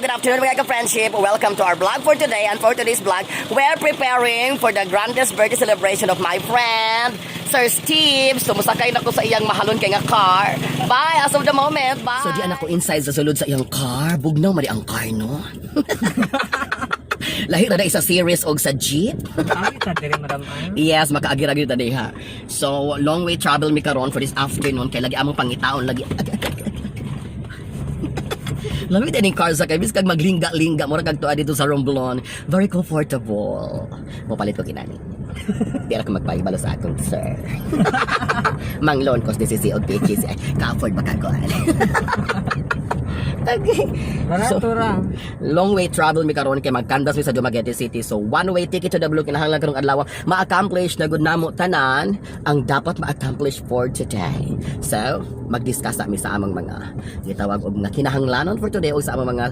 Good afternoon, mga ka-friendship. Welcome to our vlog for today. And for today's vlog, we're preparing for the grandest birthday celebration of my friend, Sir Steve. So, musakay na ko sa iyang mahalon kay nga car. Bye! As of the moment, bye! So, di anak ko inside sa sulod sa iyang car. Bugnaw mali ang car, no? Lahi na na isa series og sa jeep. Ay, ta diri, Madam Ann. Yes, makaagi-agi ta diha. So, long way travel mi karon for this afternoon kay lagi among pangitaon lagi. Lami din car sa kay biskag maglingga-lingga mura kag tuwa dito sa Romblon. Very comfortable. Mopalit ko kinani. Di ra ko magpahibalo sa akong sir. Mang loan ko si og PKC. Ka-afford ba ka ko? Okay. Barato ra. Long way travel mi karon kay magkandas mi sa Dumaguete City. So one way ticket to the blue kinahanglan karong adlaw ma-accomplish na gud namo tanan ang dapat ma-accomplish for today. So mag-discuss sa mi sa among mga gitawag og mga kinahanglanon for today o sa among mga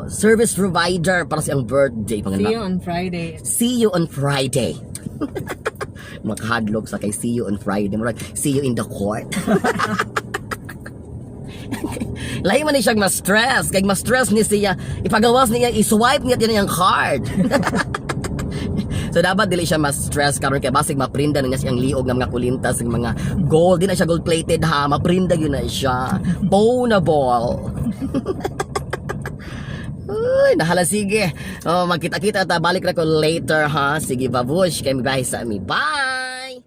service provider para sa iyang birthday. See you on Friday. See you on Friday. Makahadlok sa kay see you on Friday. Murag, see you in the court. Lahi man ni siyang ma-stress. Kay ma-stress ni siya. Ipagawas niya, i-swipe niya din ang card. So dapat dili siya ma-stress karon kay basig maprinda na niya siyang liog ng mga kulintas ng mga gold. Di na siya gold plated ha. Maprinda yun na siya. Bonable. Uy, nahala sige. Oh, magkita-kita ta balik na ko later ha. Sige babush, kay bye sa mi. Bye.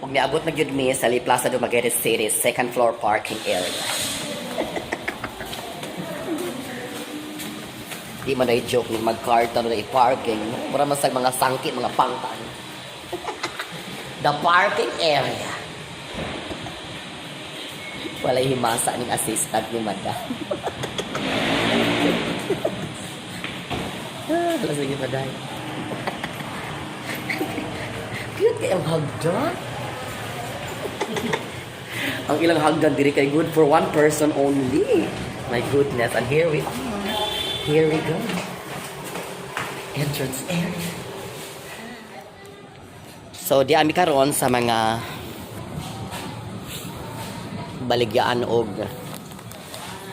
Ug niabot na gyud mi sa Lee Plaza Dumaguete City, second floor parking area. Di man ay joke ni mag-car na i-parking. Mura man sa mga sangkit, mga pangtan. The parking area. Walay himasa ning assistant ni madam. Hala, sige pa, day. Cute kay ang hagdan. Ang ilang hagdan diri kay good for one person only. My goodness. And here we are. Here we go. Entrance area. So, di ami karon sa mga baligyaan og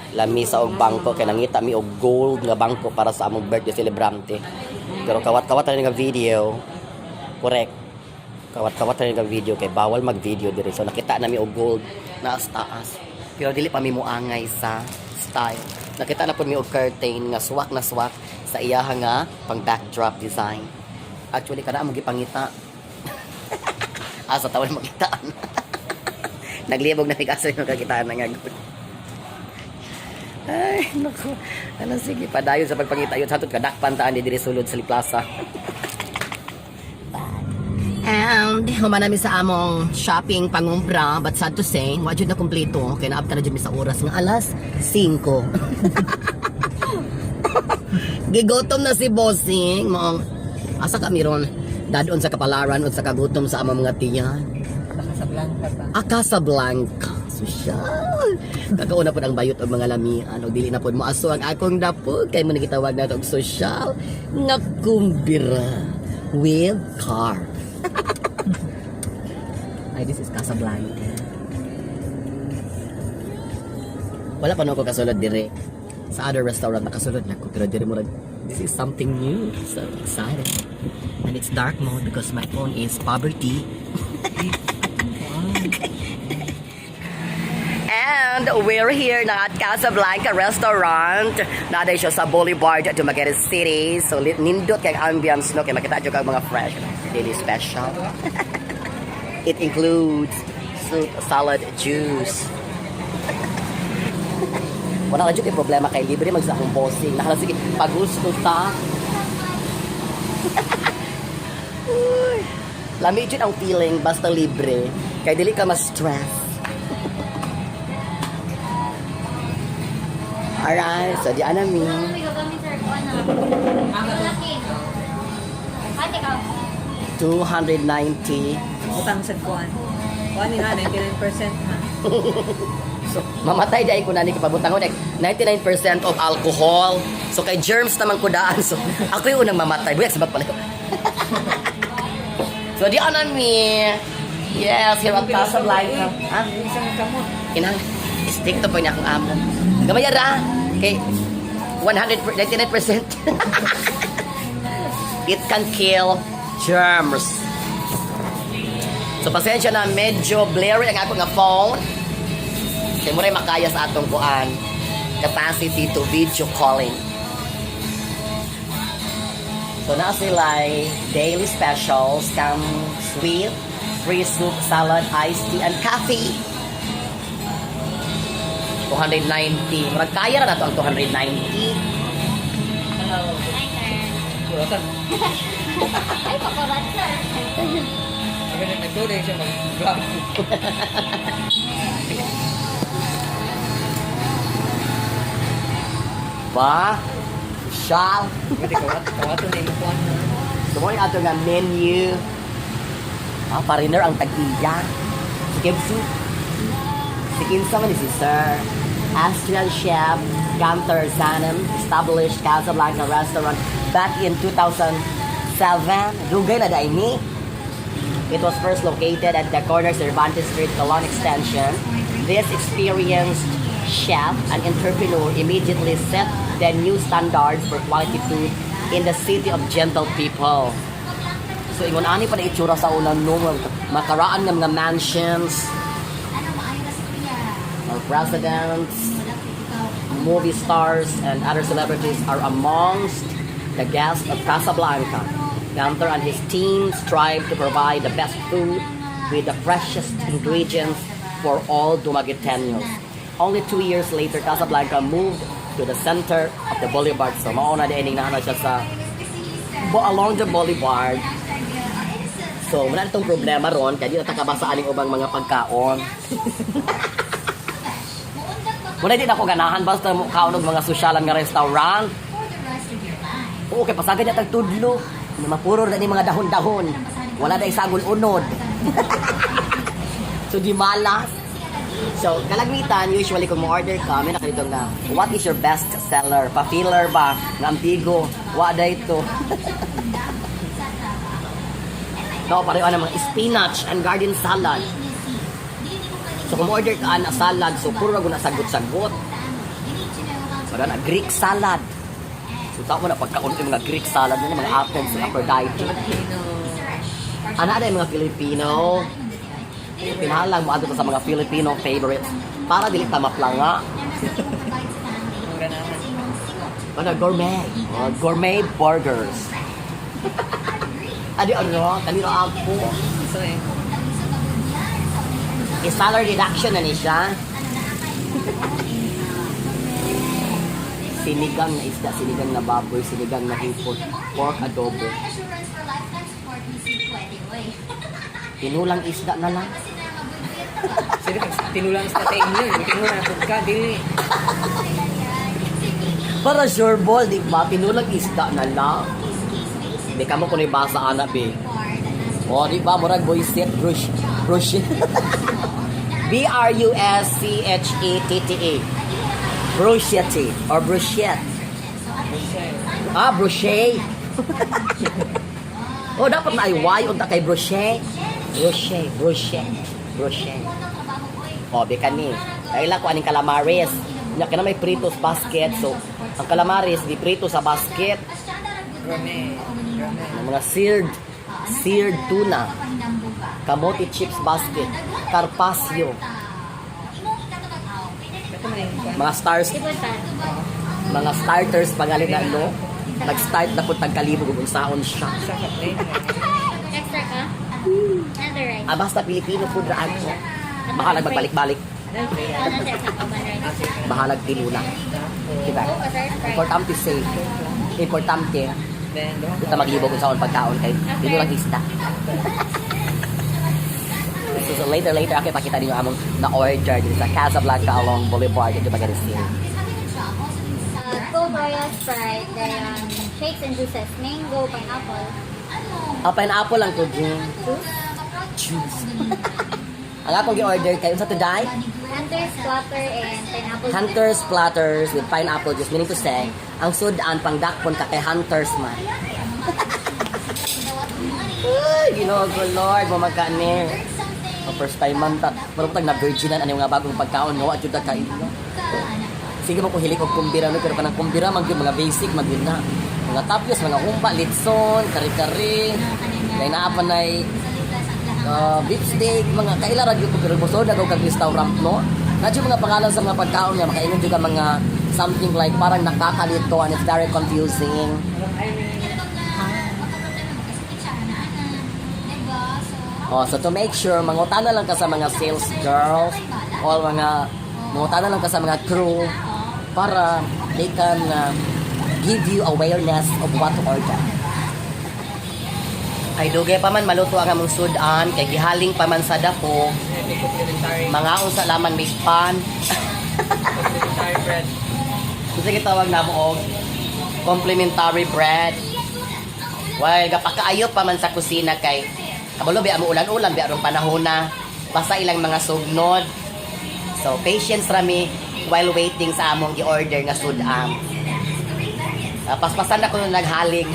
lamisa og bangko kay nangita mi og gold nga bangko para sa among birthday celebrante. Pero kawat-kawat ra nga video. Correct. Kawat-kawat ra nga video kay bawal mag-video diri. So nakita nami og gold na taas. Pero dili pa mi moangay sa style. Nakita na pud mi og curtain nga swak na swak sa iyaha nga pang backdrop design. Actually kada among gipangita. Asa tawon makitaan. Naglibog na asa yung kakitaan na nga good. Ay, naku. Ano, sige, padayon sa pagpangita yun. Satod kadakpan taan di diri sulod sa Plaza. And human namin sa among shopping pangumpra, but sad to say, wa jud na kumpleto kay naabta na jud mi sa oras nga alas 5. Gigotom na si Bossing, maong asa ka miron dadon sa kapalaran o sa kagutom sa among mga tiyan. Baka sa Blanca pa. Ah, Casablanca. Sosyal. Kakauna po ang bayot og mga lamian og dili na pod moaso ang akong dapog kay mo nagitawag nato og sosyal nga kumbira with car. Ay, this is Casablanca. Wala pa no ko kasulod dire. Sa other restaurant nakasulod na ko pero dire mo this is something new. So excited. And it's dark mode because my phone is poverty. And we're here na at Casablanca Restaurant. Naday siya sa Boulevard, Dumaguete City. So, nindot kay ang ambience, no? Kay makita dyan kag mga fresh. Daily special. It includes soup, salad, juice. Wala ka dyan problema kay libre mag sa akong bossing. Nakala, sige, pagusto ta. Uy. Lami dyan ang feeling basta libre. Kay dili ka ma-stress. Alright, so di ana mi. 290. Utang sa kuan. Kuan ni ha, 99% ha. So, mamatay dahil ko nani kapabutang ko like 99% of alcohol. So kay germs naman ko daan. So ako yung unang mamatay. Buyak sabag pala ko. So di ana mi. Yes, here at Casablanca. Ha? Isang kamot. Inang stick to po niya akong amo. Gamay ra. Kay 199%. It can kill germs. So pasensya na medyo blurry ang ako nga phone. Kay mo makaya sa atong kuan capacity to video calling. So naa sila daily specials kang sweet, free soup, salad, iced tea, and coffee. 290. Murag kaya ra nato ang 290. Kuratan. Ay, pakurat, sir. Sabi na nagtuloy siya mag-vlog. Ba? Social. Pwede kawat, kawaton na imong kuan. So mo ato nga menu. Ah, foreigner ang tag-iya. Si Kebsu. Si Kinsa man ni si Sir. Austrian chef Gunther Zanem established Casablanca Restaurant back in 2007. Dugay na dai ni. It was first located at the corner Cervantes Street, Colon Extension. This experienced chef and entrepreneur immediately set the new standards for quality food in the city of gentle people. So ingon ani pa na itsura sa unang no, makaraan ng mga mansions, Ano, maayo na siya. mga presidents, Wala ko ikaw. movie stars and other celebrities are amongst the guests of Casablanca. Gunther and his team strive to provide the best food with the freshest ingredients for all Dumagueteños. Only 2 years later, Casablanca moved to the center of the boulevard. So, mauna din na siya sa along the boulevard. So, wala itong problema ron, kaya di na takabasa aning ubang mga pagkaon. Wala din ako ganahan basta mo kaon og mga sosyalan nga restaurant. For the rest of your life. Oo, kay pasagan niya tag tudlo. Mapuro na ni mga dahon-dahon. Wala na isagol unod. So di malas. So, kalagmitan, usually kung mo-order ka, may nakalito nga, "What is your best seller?" Pa-filler ba? Nga ampigo. Wa da ito. No, pareho na mga spinach and garden salad. So, kung order ka na salad, so puro na guna sagot-sagot. Wala na, Greek salad. So, tao mo na pagkaon yung mga Greek salad na mga Athens, mga Aphrodite. Filipino. Ana na yung mga Filipino. Pinahalang mo adto sa mga Filipino favorites para dili ta maplanga. Ang ganahan. Ano, gourmet. Oh, gourmet burgers. Adi ano, kanino ako. So eh. I-salary reduction na ni siya. Sinigang na isda, sinigang na baboy, sinigang na hipon, pork adobo. Tinulang isda na lang. Sino pag tinulang sa inyo, tinulang na ka, dili. Para sure ball, di ba? Tinulang isda na lang. Di ka mo kung ibasa, ana, be. O, di ba? Murag boyset, brush, brush. Bruschetta. Bruschetti or bruschette. Ah, brochet. Oh, dapat na ay Y unta kay brochet. Brochet, brochet, brochet. Oh, be kani. Kaila ko aning calamares. Nya kana may pritos basket. So, ang calamares di prito sa basket. Gourmet. Gourmet. Ang mga seared tuna, kamote chips basket, carpaccio, Ito man yung mga stars, mga starters pangalit na no. Nag-start na po tagkalibog ug unsaon siya. Sa ka plate. Extra ka? Another rice. Ah, basta Pilipino food ra ako. Bahalag magbalik-balik, Another ka pa rice. Bahalag tinula. Kita. Oh, other rice. Importante safe. Importante Then, duha kita maglibog kung saan pagkaon kay tinulang isda. So later later ako ipakita ninyo among na-order dito sa Casablanca along Boulevard dito Dumaguete City. Coke, Royal Sprite, then shakes and juices, mango, pineapple. Ah, pineapple lang to, June. Juice. Juice. Ang akong gi-order kay unsa to die? Hunter's platter and pineapple. Hunter's platters with pineapple juice. Meaning to say, ang sudan pang dakpon ka kay Hunters man. Ay, Ginoo ko Lord, mamagkani. Ang first time man ta. Murag tag na virginan ano yung mga bagong pagkaon nga wa jud ta kain no. Sige mo ko hilig og kumbira no, pero kanang kumbira man gyud mga basic man gyud na. Mga tapyos, mga humba, litson, kare-kare. Kay naa pa nay beef steak, mga kaila ra gyud ko pero busog na kag restaurant no. Na mga pangalan sa mga pagkaon nga makaingon jud ka mga something like parang nakakalito and it's very confusing. Oh, so to make sure, mangutana lang ka sa mga sales girls or mga mangutana lang ka sa mga crew para they can give you awareness of what to order. Ay dugay pa man maluto ang among sudan kay gihaling pa man sa dako, May complimentary, mga unsa laman may pan. complimentary bread. Kasi gitawag na mo og complimentary bread. Well, gapakaayo pa man sa kusina kay kabalo biya mo ulan-ulan biya rong panahon na basta ilang mga sugnod. So, patience rami while waiting sa among gi-order nga sudam. Paspasan ako nung naghaling.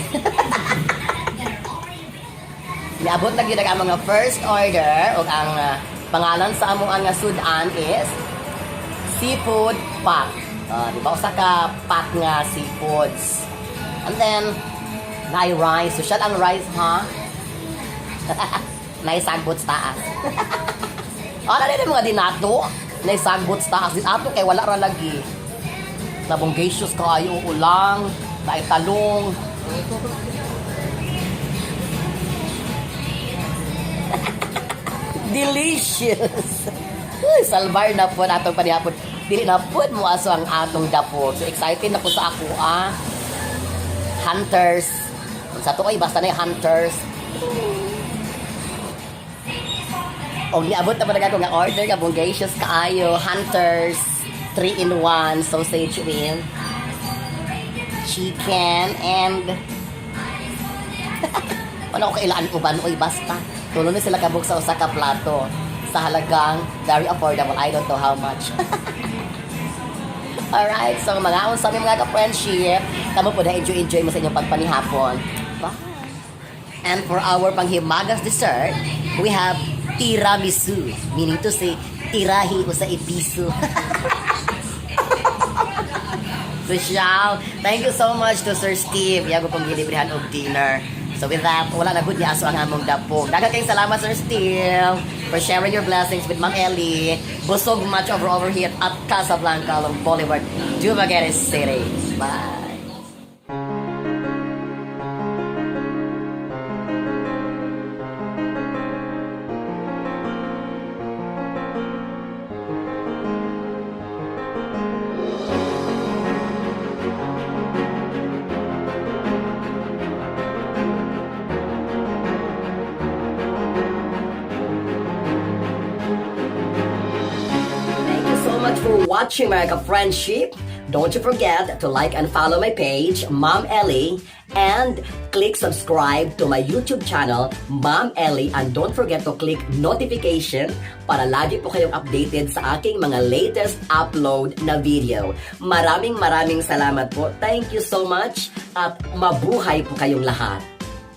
Niabot na gyud ang among nga first order ug ang pangalan sa among nga sudan is seafood pot. Ah, di ba usa ka pot nga seafoods. And then naay rice. Social ang rice ha. Naay sagbot sa taas. Ano rin mga dinato? Naay sagbot sa taas. Dinato kay wala ra lagi. Nabonggacious kaayo ulang, naay talong. Delicious! Uy, salvar na po na atong panihapon. Dili na po mo aso ang atong dapot. So excited na po sa ako ah. Hunters. Sa to ay basta na yung hunters. Og niabot na pa ako nga order nga bongacious kaayo Hunters 3 in 1 sausage wing. Chicken and wala ko kailaan uban, oy, basta. Tulo na sila kabuk sa usa ka plato sa halagang very affordable. I don't know how much. Alright, so mga sa aming mga ka-friendship, kamo po na enjoy-enjoy mo sa inyong pagpanihapon. Bye! And for our panghimagas dessert, we have tiramisu, meaning to say, tirahi usa episo. So, siya, thank you so much to Sir Steve. Yago pong gilibrihan og dinner. So with that, wala na gud niya aso ang among dapog. Daghang kayong salamat, Sir Steve, for sharing your blessings with Ma'am Ellie. Busog much over here at Casablanca along Boulevard, Dumaguete City. Bye! Thank you so much for watching, mga ka-friendship. Don't you forget to like and follow my page, Mom Ellie, and click subscribe to my YouTube channel, Mom Ellie, and don't forget to click notification para lagi po kayong updated sa aking mga latest upload na video. Maraming maraming salamat po. Thank you so much at mabuhay po kayong lahat.